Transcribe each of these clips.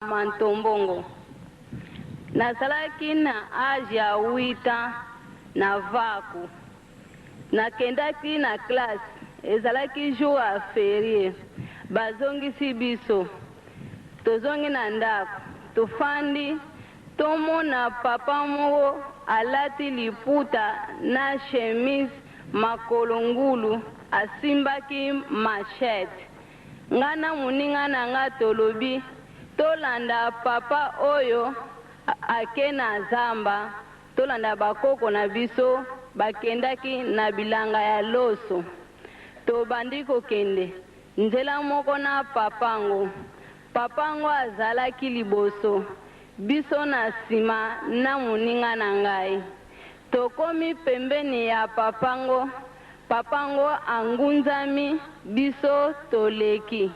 Mantombongo. Nazalaki na age ya 8 ans na Vaku. Nakendaki na classe, ezalaki jour ya ferie. Bazongisi biso. Tozongi na ndako, tofandi, tomona papa moko alati liputa na chemise makolo ngulu, asimbaki machette. Nga na moninga na nga tolobi tolanda papa oyo ake na zamba, tolanda bakoko na biso bakendaki na bilanga ya loso. Tobandi kokende nzela moko na papa ngo. Papa ngo azalaki liboso, biso na sima na moninga na ngai. Tokomi pembeni ya papa ngo, papa ngo angunzami, biso toleki.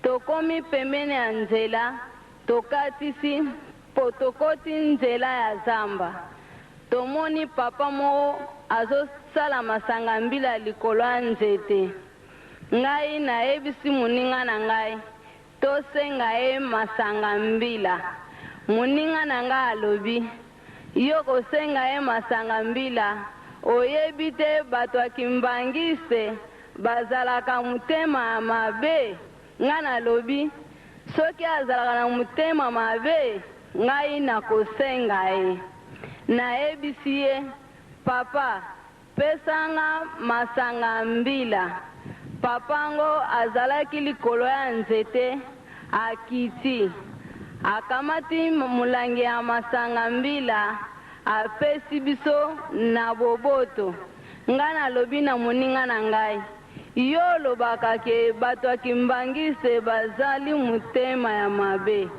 Tokomi pembeni ya nzela, tokatisi po tokoti nzela ya zamba. Tomoni papa moko azosala masanga mbila likolo ya nzete. Ngai nayebisi moninga na ngai tosenga ye masanga mbila. Moninga na ngai alobi, Yo kosenga ye masanga mbila, oyebi te bato ya kimbanguiste bazalaka motema ya mabe? Ngai nalobi, soki azalaka na motema mabe, ngai nakosenga ye. Nayebisi ye, Papa, Pesa nga masanga mbila. Papa ngo azalaki likolo ya nzete, akiti, akamati molangi ya masanga mbila, apesi biso na boboto. Nga nalobi na moninga na ngai, Yo olobaka ke bato ya kimbanguiste bazali motema ya mabe,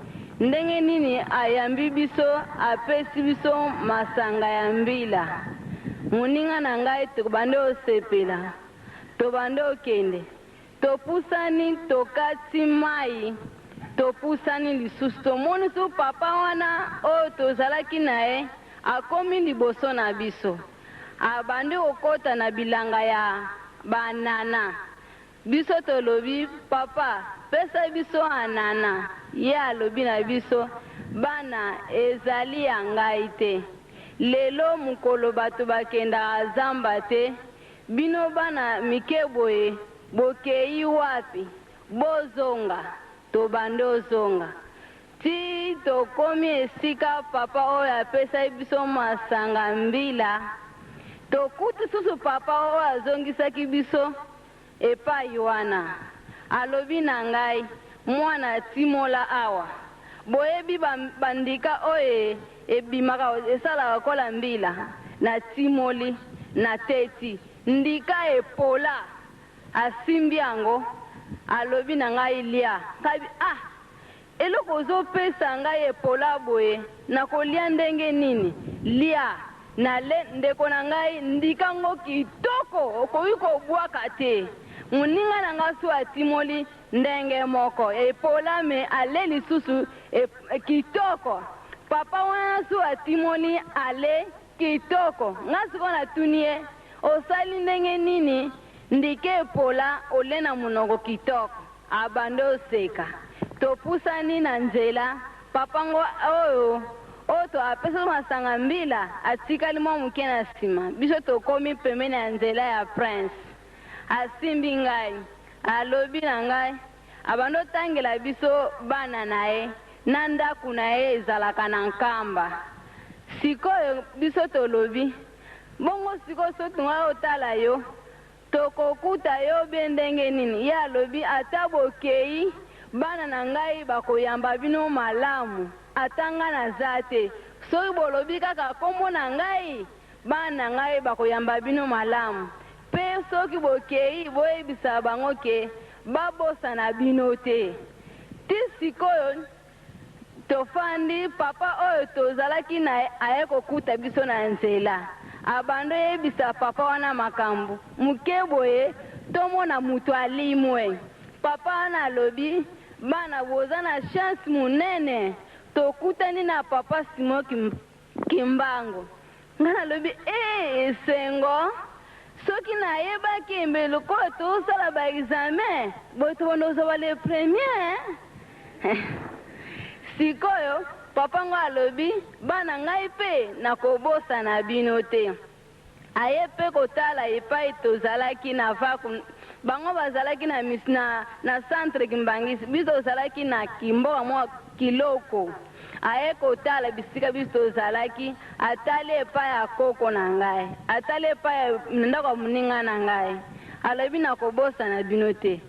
ndenge nini ayambi biso apesi biso masanga ya mbila? Moninga na ngai tobandi osepela, tobandi okende, topusani tokati mayi, topusani lisusu tomoni su papa wana oyo tozalaki na ye akomi liboso na biso. Abandi kokota na bilanga ya ba anana. Biso tolobi, Papa, pesa biso anana. Ye alobi na biso, Bana, ezali ya ngai te. Lelo mokolo bato bakendaka zamba te, bino bana mike boye, bokeyi wapi? Bozonga. Tobandi ozonga. Tii tokomi esika papa oyo apesaki biso masanga mbila, tokuti susu papa oyo azongisaki biso epai wana. Alobi na ngai, Mwana, timola awa. Boyebi ba, bandika oyo ebimaka, esalaka lokola mbila? Natimoli, nateti. Ndika epola. Asimbi yango, alobi na ngai, Lia. Ngai, Ah! Eloko ozo pesa ngai epola boye nako lia ndenge nini? Lia na le ndeko na ngai ndika ngo kitoko okoki ko bwaka te. Moninga na nga su atimoli ndenge moko epola mais ale lisusu kitoko. Papa wana su atimoli ale kitoko. Nga sikoyo na tuni ye osali ndenge nini ndika epola ole na munoko kitoko? Abandi oseka. Topusani na nzela, papa ngo oyo oyo to apesa masanga mbila atikali mwa moke na sima. Biso tokomi pembeni ya nzela ya Prince. Asimbi ngai, alobi na ngai abandi otangela biso bana na ye na ndaku na ye ezalaka na Nkamba. Sikoyo biso tolobi, bongo sikoyo soki tongaki otala yo, Tokokuta yo be ndenge nini? Ye alobi, Ata bokei, bana na ngai bakoyamba bino malamu, ata ngai naza te. Soki bolobi kaka kombo na ngai, bana na ngai bakoyamba bino malamu. Pe soki bokei, boyebisa bango ke babosana bino te. Tii sikoyo, Tofandi, papa oyo tozalaki naye aye kokuta biso na nzela. Abandi oyebisa papa wana makambo. Moke boye, tomona mutu alimwe. Papa wana alobi, Bana boza na chance monene, tokutani na papa Simon Kimbangu. Nga nalobi, Ee, esengo! Soki nayebaki, mbe lokola tozosala ba examen, boye tobanda kozwa ba le premier. Sikoyo papa ngo alobi, bana ngai mpe nakobosana bino te. Aye mpe kotala epai tozalaki na vaku. Bango bazalaki na, na, na centre Kimbangisi, biso tozalaki na kimboka mwa Kiloko. Aye kotala bisika biso tozalaki, atali epai ya koko na ngai, atali epai ya ndako ya moninga na ngai, alobi nakobosana bino te.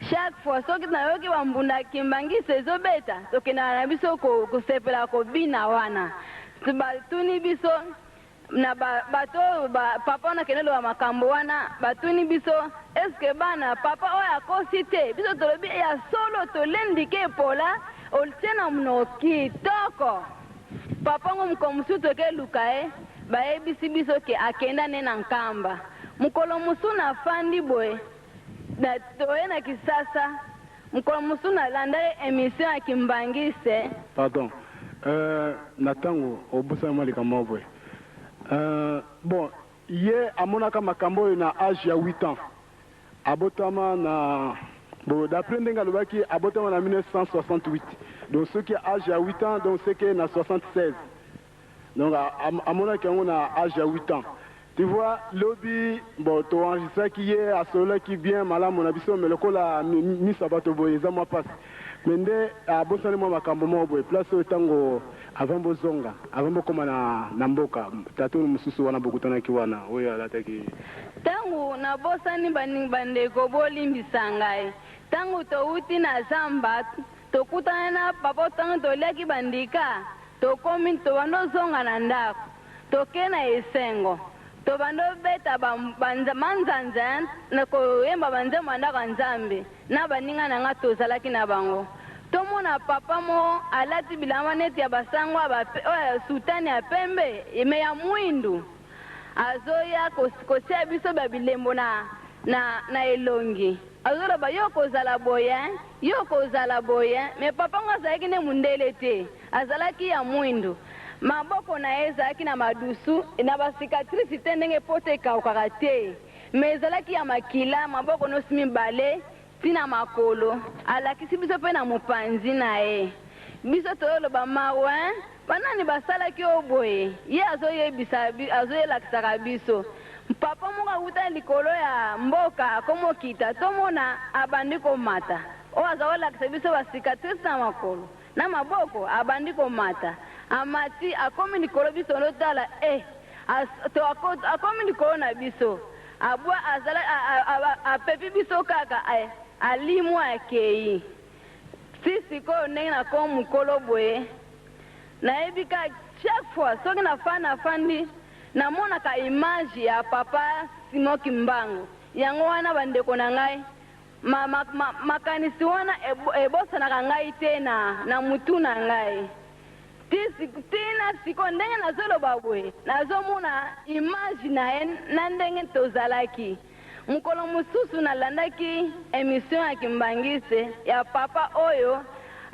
Chaque fois soki nayoki bambunda Kimbangisi ezobeta, tokendaka na biso kosepela kobina wana. Batuni biso na bato oyo papa wana akende loba makambo wana, batuni biso eske bana papa oyo akosi te? Biso tolobi ya solo, tolendike epola otie na monoko kitoko. Papa ngo mokolo mosusu tokeluka ye, bayebisi biso ke akenda nde na Nkamba. Mokolo mosusu nafandi boye na toye na Kisasa, mokolo mosusu nalandaki émission ya Kimbangiste. Pardon, na ntango obosana mwa likambo moko boye. Bon, ye amonaka makambo oyo na age ya 8 ans. Abotama na, bon, d'après ndenge alobaki, abotama na 1968, donc soki age ya 8 ans, donc c'est que na 76. Donc amonaki yango na age ya 8 ans, tu vois. Lobi, bon, toenregistraki ye, asololaki bien malamu na biso, mais lokola miso ya bato boye eza mwa mpasi, mais nde abosani mwa makambo moko boye. Place oyo ntango avant bozonga, avant bokóma na mboka, tata oyo mosusu wana bokutanaki wana oyo alataki. Ntango nabosani, bandeko bolimbisa ngai. Ntango touti na zamba, tokutana na papa. Ntango toliaki bandika, tokomi, tobanda ozonga na ndako, toke na esengo, tobanda obeta manzanza na koyemba banzembo ya ndako ya Nzambe na baninga na nga tozalaki na bango. Tomona papa moko alati bilamba neti ya basango oyo ya sutani ya pembe mais ya mwindu, azoya kotia biso ba bilembo na elongi, azoloba: "Yo kozala boye, yo kozala boye." Mais papa ngo azalaki nde mundele te, azalaki ya mwindu. Maboko na ye ezalaki na madusu, na bacicatrices te ndenge pota ekaukaka te, mais ezalaki ya makila, maboko nyonso mibale ntina makolo. Alakisi biso mpe na mopanzi na ye. Biso toyoloba: "Mawe, banani basalaki oyo boye?" Ye azoyebisa, azoyelakisaka biso papa moko awuta likolo ya mboka, akomokita, tomona abandi komata. Oyo aza kolakisa biso bacicatrices na makolo na maboko, abandi komata, amati, akomi likolo. Biso tondotala e akomi likolo na biso, abwa azala apepi biso kaka, alimwa, akei. Ti sikoyo ndenge nakomi mokolo boye, nayebi ka chaque fois soki nafandi, nafandi, namonaka image ya papa Simon Kimbangu. Yango wana, bandeko na ngai, makanisi wana ebosanaka ngai te na mutu na ngai tina sikoyo. Ndenge nazoloba boye, nazomona image na ye na ndenge tozalaki. Mokolo mosusu nalandaki émission ya Kimbangise ya papa oyo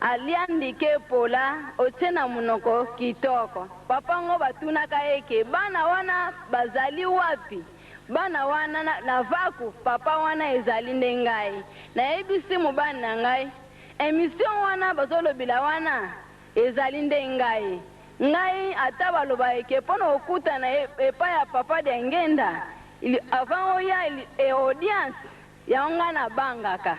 alia ndike epola otie na monoko kitoko. Papa ngo batunaka ye ke bana wana bazali wapi? Bana wana na vaku. Papa wana ezali nde ngai. Nayebisi mobali na ngai, émission wana bazolobela wana ezali nde ngai. Ngai ata baloba eke mpo na kokutana epai ya papa Dengenda, avant oya e audience yango, ngai nabangaka,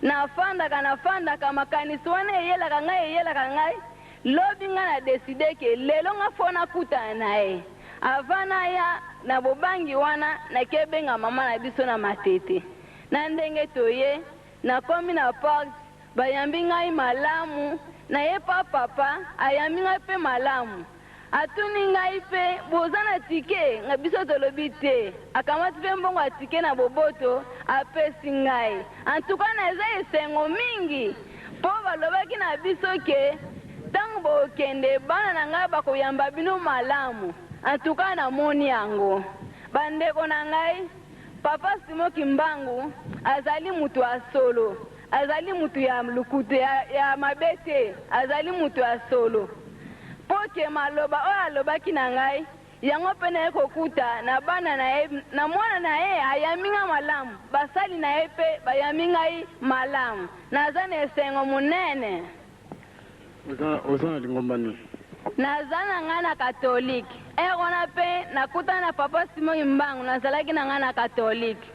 nafandaka, nafandaka, makanisi wana eyelaka ngai, eyelaka ngai. Lobi ngai na décider ke lelo nga faut nakutana na ye. Avant naya na bobangi wana, nakebenga mama na biso na Matete. Na ndenge toye, nakomi na porte, bayambi ngai malamu. Naye pa papa, ayambi ngai mpe malamu, atuni ngai mpe: "Boza na ticket?" Nga biso tolobi te. Akamati mpe mbongo ya ticket na boboto, apesi ngai. Antuka na eza esengo mingi mpo balobaki na biso ke ntango bokende, bana na ngai bakoyamba bino malamu. Antuka namoni yango. Bandeko na ngai, papa Simon Kimbangu azali mutu ya solo, azali mutu ya lukutu ya mabe te, azali mutu ya solo, mpo ke maloba oyo alobaki na ngai yango mpe naye kokuta na bana na ye, na mwana na ye ayambi ngai malamu, basali na ye mpe bayambi ngai malamu. Naza na esengo monene. Oza na lingomba nini? Naza na ngai na katolike. Ere wana mpe nakutana na papa Simon Kimbangu, nazalaki na ngai na katolike.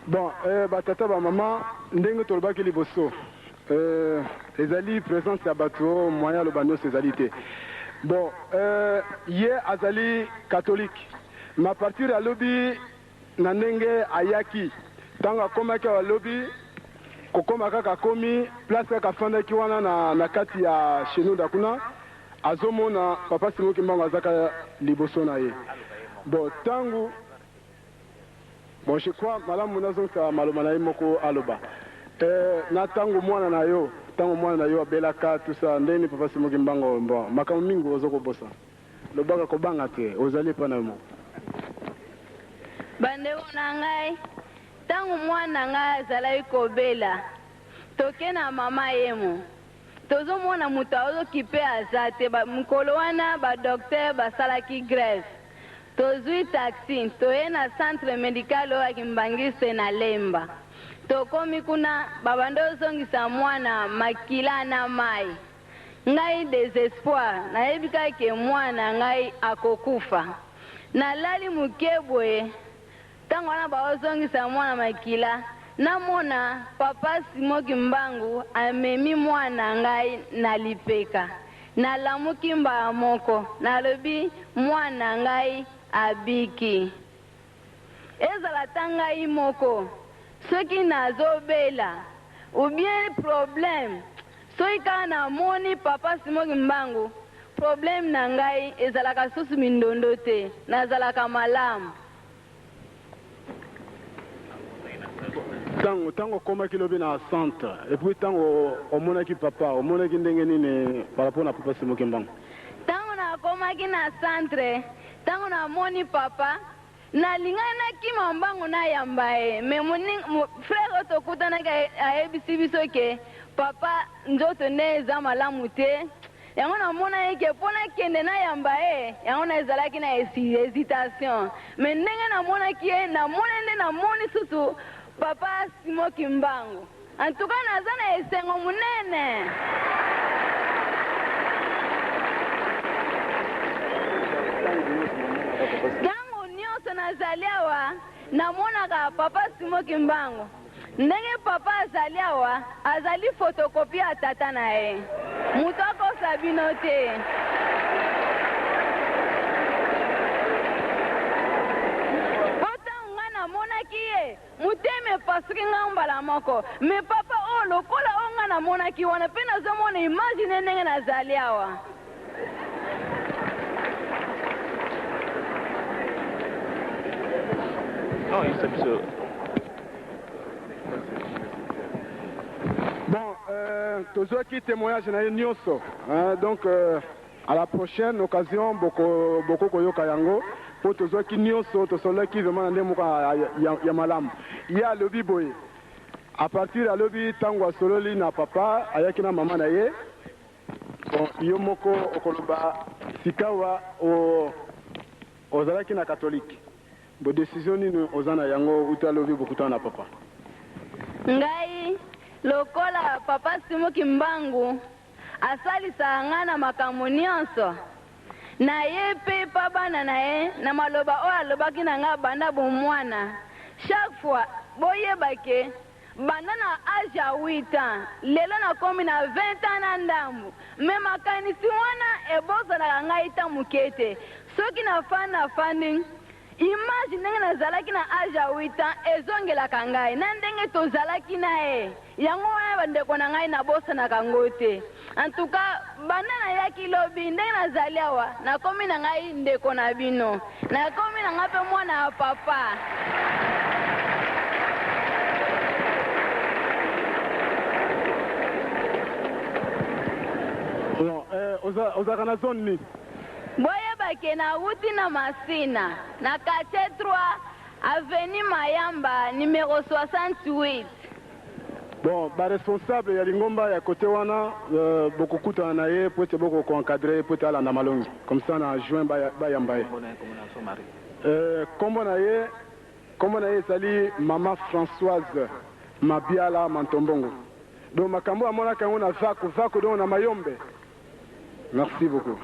Bon, batata bamama, ndenge tolobaki liboso, ezali présence ya bato oyo moyen aloba nyonso ezali te. Bon, ye azali catholique, mais à partir alobi na ndenge ayaki, ntango akomaki awa, alobi kokóma kaka akomi place kaka afandaki wana na kati ya Shenouda kuna, azomona papa Simon Kimbangu azaka liboso na ye. Bon, ntango, bon, je crois malamu nazongisa maloba na ye moko aloba. Na ntango mwana na yo, ntango mwana na yo abelaka, tout ça, ndenge papa Simon Kimbangu, bon, makambo mingi oza kobosa, lobaka, kobanga te, ozali epai na yo moko. Bandeko na ngai, ntango mwana ngai azalaki kobela, toke na mama yemo, tozomona moto azokipe aza te. Mokolo wana badocteur basalaki grève. Tozwi taxi, toye na centre médical oyo ya Kimbangiste na Lemba. Tokomi kuna, babanda ozongisa mwana makila na mai. Ngai désespoir, nayebi kaka ke mwana ngai akokufa. Nalali moke boye, ntango wana baozongisa mwana makila, namona papa Simon Kimbangu amemi mwana ngai na lipeka. Nalamuki mbala moko, nalobi mwana ngai abiki. Ezala ta ngai moko, soki nazobela ou bien problème, soki kaka namoni papa Simon Kimbangu, problème na ngai ezalaka susu mindondo te, nazalaka malamu. Ntango okomaki lobi na centre, et puis ntango omonaki papa, omonaki ndenge nini par rapport na papa Simon Kimbangu? Ntango nakomaki na centre, ntango namoni papa, nalingaki nakima mbangu nayamba ye, mais frère oyo tokutanaki ayebisi biso ke papa nzoto nde eza malamu te. Yango namona ye ke mpo nakende nayamba ye, yango na ezalaki na hésitation. Mais ndenge namonaki ye, namoni nde namoni susu papa Simon Kimbangu. En tout cas, naza na esengo monene. Ntango nyonso nazali awa, namonaka papa Simon Kimbangu. Ndenge papa azali awa, azali photocopie ya tata na ye. Moto akosa bino te. Po ntango ngai namonaki ye, motema epasuki ngai mbala moko. Mais papa oyo, lokola oyo ngai namonaki wana, mpe nazomona image ne ndenge nazali awa. Non, il s'abuse. Bon, tozwaki témoignage na ye nyonso, hein, donc à la prochaine occasion boko boko koyoka yango, mpo tozwaki nyonso, tosololaki vraiment na ndenge moko ya malamu. Ye alobi boye, à partir alobi ntango asololi na papa, ayaki na mama na ye. Bon, yo moko okoloba sikawa, ozalaki na catholique bo, décision nini oza na yango uta alobi bokutana na papa? Ngai lokola papa Simon Kimbangu asalisaka ngai na makambo nyonso na ye mpe pa bana na ye, na maloba oyo alobaki na ngai banda bomwana, chaque fois boyeba ke banda na âge ya 8 ans, lelo nakomi na 20 ans na ndambu, mais makanisi wana ebozalaka ngai ta moke te. Soki nafandi, nafandi, image ndenge nazalaki na âge ya 8 ans ezongelaka ngai na ndenge tozalaki na ye. Yango wana, bandeko na ngai, nabosanaka yango te. En tout cas, banda nayaki lobi, ndenge nazali awa, nakomi na ngai ndeko na bino, nakomi na ngai mpe mwana ya papa. Bon, ozalaka na zone nini? Boyeba ke nawuti na Masina, na quartier 3, avenue Mayamba, numéro 68. Bon, baresponsable ya lingomba ya kote wana, bokokutana na ye po ete bokokoencadrer ye po ete alanda malongi comme ça na juin bayamba ye. Nkombo na ye ezali mama Françoise Mabiala Mantombongo. Donc makambo amonaka yango na Vako, Vako donc na Mayombe. Merci beaucoup.